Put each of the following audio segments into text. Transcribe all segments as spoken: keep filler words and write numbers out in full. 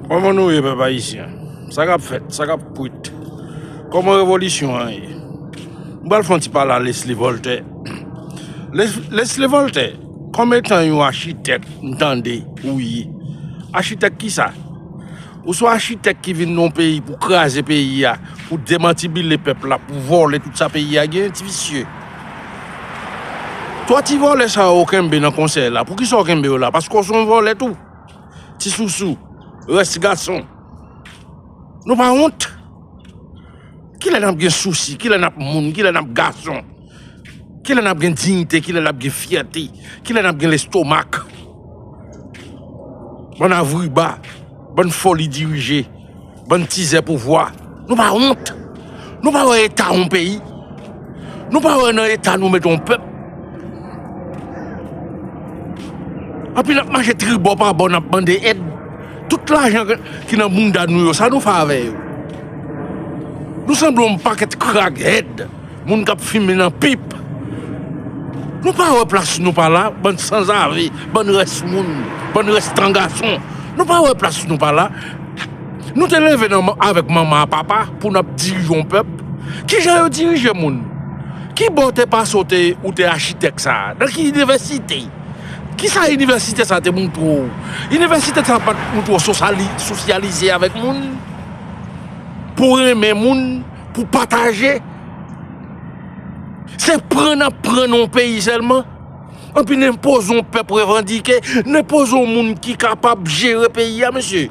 Kòman nou ye, pèp ayisyen? Sa k ap fèt? Sa k ap kwit? Kòman revolisyon an ye? M pral fè yon ti pale a Leslie Voltaire. Les- Leslie Voltaire, kòm etan yon achitèk, m tande ou ye. Achitèk ki sa? Ou se yon achitèk ki vin nan yon peyi pou kraze peyi a, pou demantibile pèp la, pou vòlè tout sa peyi a genyen, ti visye. Twa ti vòlè sa yo ou kenbe nan konsèy la, poukisa ou kenbe yo la? Paske ou se yon vòlè tou. Ti sousou, rès gason. Nou pa wont? Kilè n ap gen sousi? Kilè n ap moun? Kilè n ap gason? Kilè n ap gen diyite? Kilè n ap gen fyète? Kilè n ap gen lestomak? Bann avriba, bann foli dirije, bann tizè pouvwa. Nou pa wont? Nou pa wè eta yon peyi? Nou pa wè nan eta nou mete yon pèp? Anpi n ap mache tribò pa bò, n ap mande èd. Tout lajan ke- ki nan bounda nou yo, sa nou fè avè yo? Nou sanble yon pakèt krak èd, moun k ap fimen nan pip. Nou pa wè plas nou pa la, bann sanzave, bann rès moun, bann rèstan gason. Nou pa wè plas nou pa la. Nou te leve nan, avèk manman a papa pou n ap dirije yon pèp. Kijan yo dirije moun? Ki bò w te pase w te, ou te achitèk sa a? Nan ki inivèsite? Kisa inivèsite sa a te moutre w? Inivèsite sa a pa t moutre w sosyali- sosyalize avèk moun? Pou renmen moun? Pou pataje? Se pran n ap pran nan yon peyi sèlman? Anpi n enpoze yon pèp revandike, n enpoze yon moun ki kapab jere peyi a, mesye.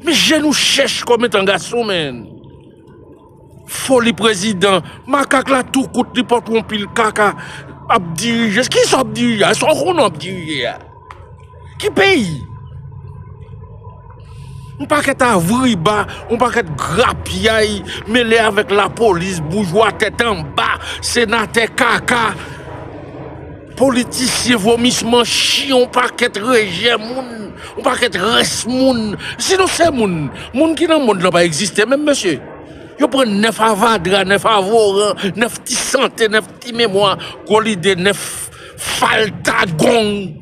Men je nou chèch kòm etan gason, men. Foli prezidan, makak la tou kout, li pote yon pil kaka, ap dirije. Kisa w ap dirije a? Sa w konnen w ap dirije a? Ki peyi? Yon pakèt avriba, yon pakèt grapyay, mele avèk lapolis, boujwa tèt anba, senatè kaka, politisyen vomisman chen, yon pakèt rejè moun, yon pakèt rès moun. Si nou se moun, moun ki nan mond lan pa egziste menm, mesye. Yo pran nèf avadra, nèf avoran, nèf ti sante, nèf ti memwa, gwo lide, nèf falta gong.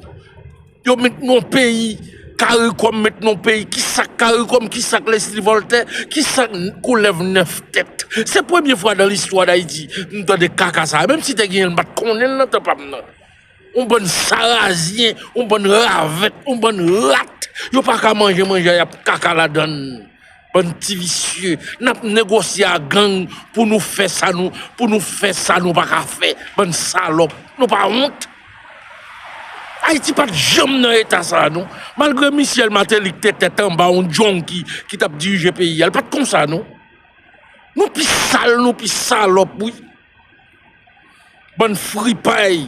Yo met nan yon peyi, karikòm met nan yon peyi. Kisa k karikòm, kisa k Leslie Voltaire, kisa k koulèv nèf tèt? Se premye fwa nan listwa Dayiti m tande kaka sa a. Menm si te genyen l, m pa t konnen l nan tan pa m nan. Yon bann sarazyen, yon bann ravèt, yon bann rat. Yo pa ka manje manje a, y ap kaka ladan l. Bann ti visye, n ap negosye a gang pou nou fè sa nou, pou nou fè sa nou pa ka fè. Bann salòp, nou pa wont? Ayiti pa t janm nan eta sa a, non. Malgre Michel Martelly te tèt anba yon junkie ki t ap dirije peyi a, l pa t konsa, non. Nou pi sal, nou pi salòp, wi. Bann fripay,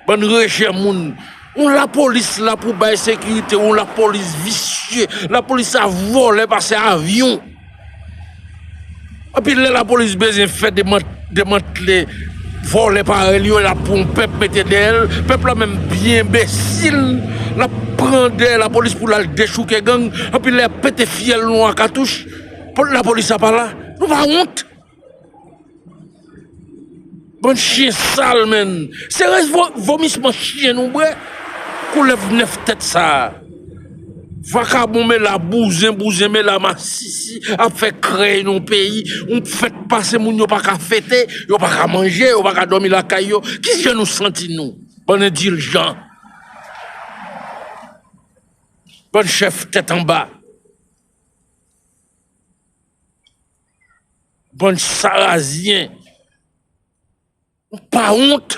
bann rejè moun. Yon lapolis la pou bay sekirite, yon lapolis visye, lapolis a vòlè pase avyon. Anpi lè lapolis bezwen fè deman- demantle vòlè parèy li yo, l ap pran yon pèp mete dèyè l, pèp la menm byen enbesil, l ap pran dèyè lapolis pou l al dechouke gang, anpi lè y ap pete fyèl nou a katouch, lapolis la pa la. Nou pa wont? Bann chen sal, menn. Se rès vo- vomisman chen nou bwè. Koulèv nèf tèt sa a. Vakabon mela, bouzen, bouzen mela, masisi, ap fè krèy nan peyi. Yon fèt pase, moun yo pa ka fete, yo pa ka manje, yo pa ka dòmi lakay yo. Kijan nou santi nou? Bann endiljan. Bann chèf tèt anba. Bann sarazyen. Nou pa wont?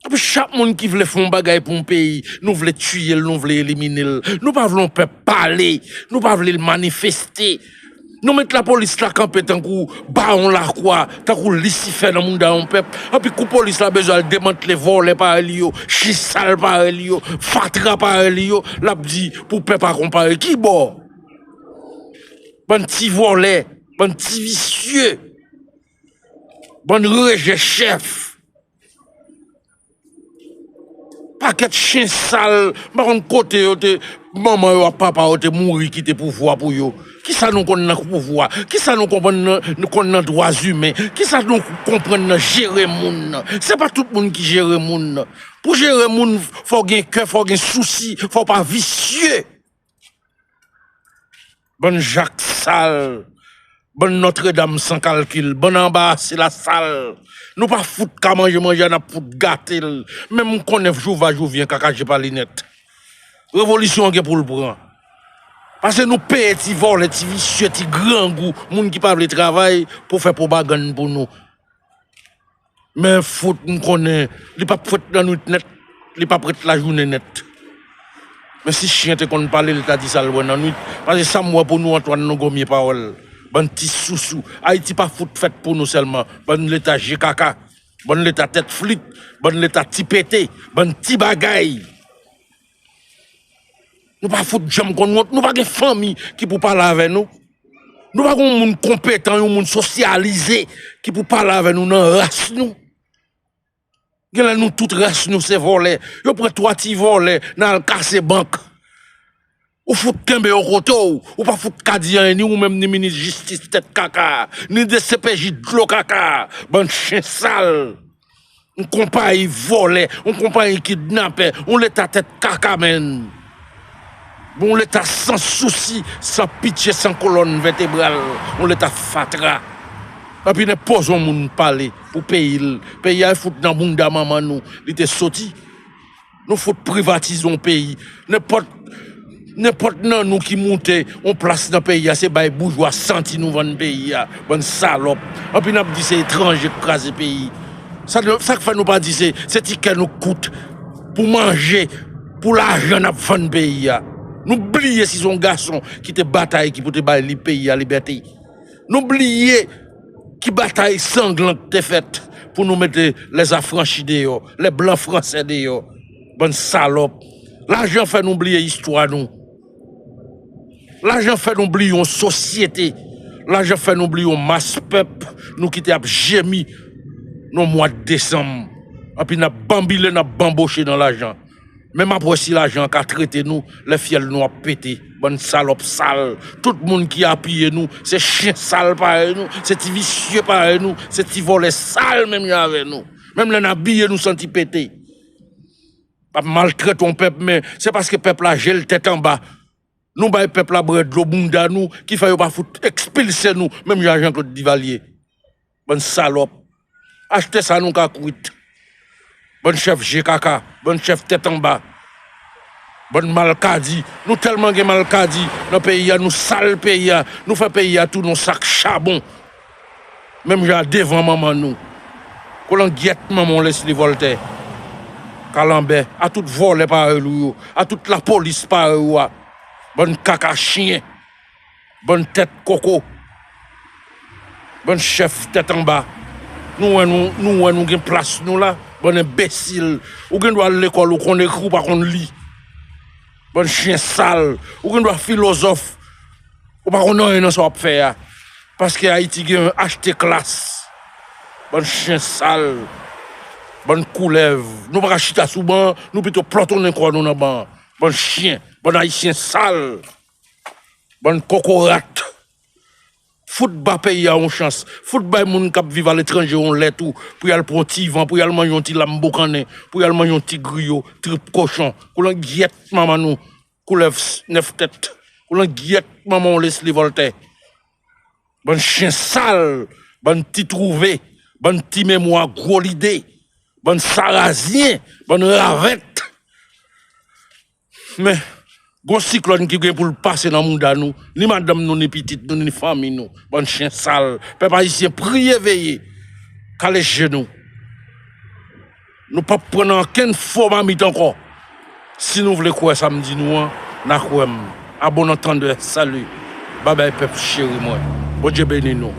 Epi chak moun ki vle fè yon bagay pou yon peyi, nou vle tiye l, nou vle elimine l. Nou pa vle yon pèp pale, nou pa vle l manifeste. Nou met lapolis la kanpe tankou bawon lakwa, tankou Lisifè nan mounda yon pèp. Epi kou polis la bezwen al demantle vòlè parèy li yo, chen sal parèy li yo, fatra parèy li yo, l ap di pou pèp akonpaye. Ki bò? Bann ti vòlè, bann ti visye, bann rejè chèf. Pakèt chen sal, m pa konn kote yo te, manman yo ak papa yo te mouri kite pouvwa pou yo. Kisa nou konn nan pouvwa? Kisa nou konprann nan, nou konn nan dwa imen? Kisa nou konprann nan jere moun nan? Se pa tout moun ki jere moun nan. Pou jere moun, fò w gen kè, fò w gen sousi, fò w pa visye. Bann jak sal, bann Nòtredam san kalkil, bann anba ase lasal. Nou pa fout ka manje manje a, n ap fout gate l. Men m konnen jou va jou vyen, kaka je pa linèt. Revolisyon an gen pou l pran. Paske nou peye ti vòlè, ti visye, ti grangou, moun ki pa vle travay pou fè pwopagann pou nou. Men fout, m konnen li p ap fèt nan nwit nèt, li p ap ret lajounen nèt. Men si chen te konn pale, li ta di sa l wè nan nwit. Paske sa m wè pou nou, Antoine, nou gomye pawòl. Bann ti sousou. Ayiti pa fout fèt pou nou sèlman. Bann leta je kaka. Bann leta tèt flit. Bann leta ti pete. Bann ti bagay. Nou pa fout janm konn wont. Nou pa gen fanmi ki pou pale avè nou. Nou pa gen yon moun konpetan, yon moun sosyalize ki pou pale avè nou nan ras nou. Genlè nou tout ras nou se vòlè. Yo pran twa ti vòlè nan al kase bank. Ou fout kenbe yo kote w, ou pa fout ka di anyen, ni ou menm, ni minis jistis tèt kaka, ni D C P J dlo kaka, bann chen sal. Yon konpayi vòlè, yon konpayi kidnapè, yon leta tèt kaka, menn. Yon leta san sousi, san pitye, san kolòn vètebral, yon leta fatra. Anpi n ap poze yon moun pale pou peyi l. Peyi a fout nan bounda manman nou li te soti. Nou fout privatize yon peyi. Nenpòt, nenpòt nan nou ki moute yon plas nan peyi a, se bay boujwa santi nou vann peyi a, bann salòp. Anpi n ap di se etranje k kraze peyi. Sa, sa k fè nou pa di se, se ti kè nou k kout pou manje, pou lajan n ap vann peyi a. Nou bliye si se yon gason ki te batay ki pou te bay li peyi a libète. Nou bliye ki batay sanglan k te fèt pou nou mete lèzafranchi deyò, lè blan fransè deyò. Bann salòp. Lajan fè nou bliye istwa nou. Lajan fè nou bliye yon sosyete. Lajan fè nou bliye yon mas pèp nou kite ap jemi nan mwa desanm. Anpi n ap banbile, n ap banboche nan lajan. Men m ap wè si lajan an ka trete nou lè fyèl nou ap pete. Bann salòp sal. Tout moun ki apiye nou, se chen sal parèy nou, se ti visye parèy nou, se ti vòlè sal menm jan avè nou. Menm lè n abiye, nou santi pete. N ap maltrete yon pèp, men se paske pèp la je l tèt anba. Nou bay pèp la bwè dlo bounda nou, ki fè yo pa fout ekspilse nou, menm jan Jean Claude Duvalier. Bann salòp. Achte sa nou ka kwit. Bann chèf je kaka, bann chèf tèt anba. Bann malkadi. Nou tèlman gen malkadi nan peyi a, nou sal peyi a, nou fè peyi a tounen yon sak chabon. Menm jan a devan manman nou. Kolangyèt manman w Leslie Voltaire. Kalanbè, a tout vòlè parèy ou yo, a tout lapolis parèy ou a. Bann kaka chen. Bann tèt koko. Bann chèf tèt anba. Nou wè nou, nou wè nou gen plas nou la. Bann enbesil. Ou gen dwa al lekòl, ou konn ekri, ou pa konn li. Bann chen sal. Ou gen dwa filozòf. Ou pa konn anyen nan sa w ap fè a. Paske Ayiti gen achte klas. Bann chen sal. Bann koulèv. Nou pa ka chita sou ban an, nou pito plòtonnen kò nou nan ban an. Bann chen. Bann Ayisyen sal. Bann kokorat. Fout ba peyi a yon chans. Fout bay moun k ap viv aletranje yon lè tou pou y al pran yon ti van, pou y al manje yon ti lam boukannen, pou y al manje yon ti griyo, trip kochon. Koulangyèt manman nou, koulèv s-, nèf tèt. Koulangyèt manman w Leslie Voltaire. Bann chen sal, bann ti twouve, bann ti memwa gwo lide, bann sarazyen, bann ravèt. Men, gon siklòn ki gen pou l pase nan mouda nou, ni madanm nou, ni pitit nou, ni fanmi nou, bann chen sal. Pèp ayisyen, priye veye, kale je nou. Nou p ap pran nan okenn fo mamit ankò. Si nou vle kwè sa m di nou an, n a kwè m. A bon antandè, sali. Babay pèp cheri mwen. Bondye beni nou.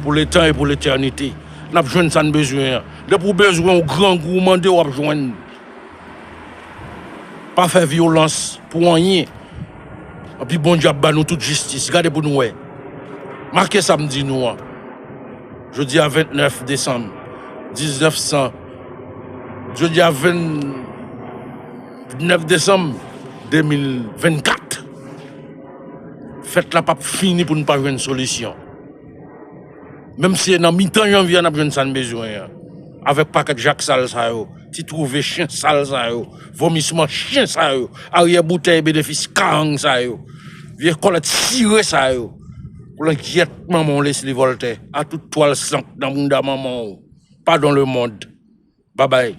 Pou letan e pou letènite. N ap jwenn sa n bezwen an. Depi w bezwen, w grangou, w mande, w ap jwenn. Pa fè vyolans pou anyen. Anpi Bondye ap ba nou tout jistis. Gade pou nou wè. Make sa m di nou an. Jodi a vennèf desanm, diznèf san. Jodi a vennèf desanm de mil vennkat. Fèt la p ap fini pou n pa jwenn solisyon. Menm si se nan mitan janvye a n ap jwenn sa n bezwen an. Avèk pakèt jak sal sa yo, ti twouve chen sal sa yo, vomisman chen sa yo, aryè boutèy benefis karang sa yo. Vye kòlèt sire sa yo. Koulangyèt manman w Leslie Voltaire. A tout twal sank nan bounda manman w. Pardon le monde. Babay.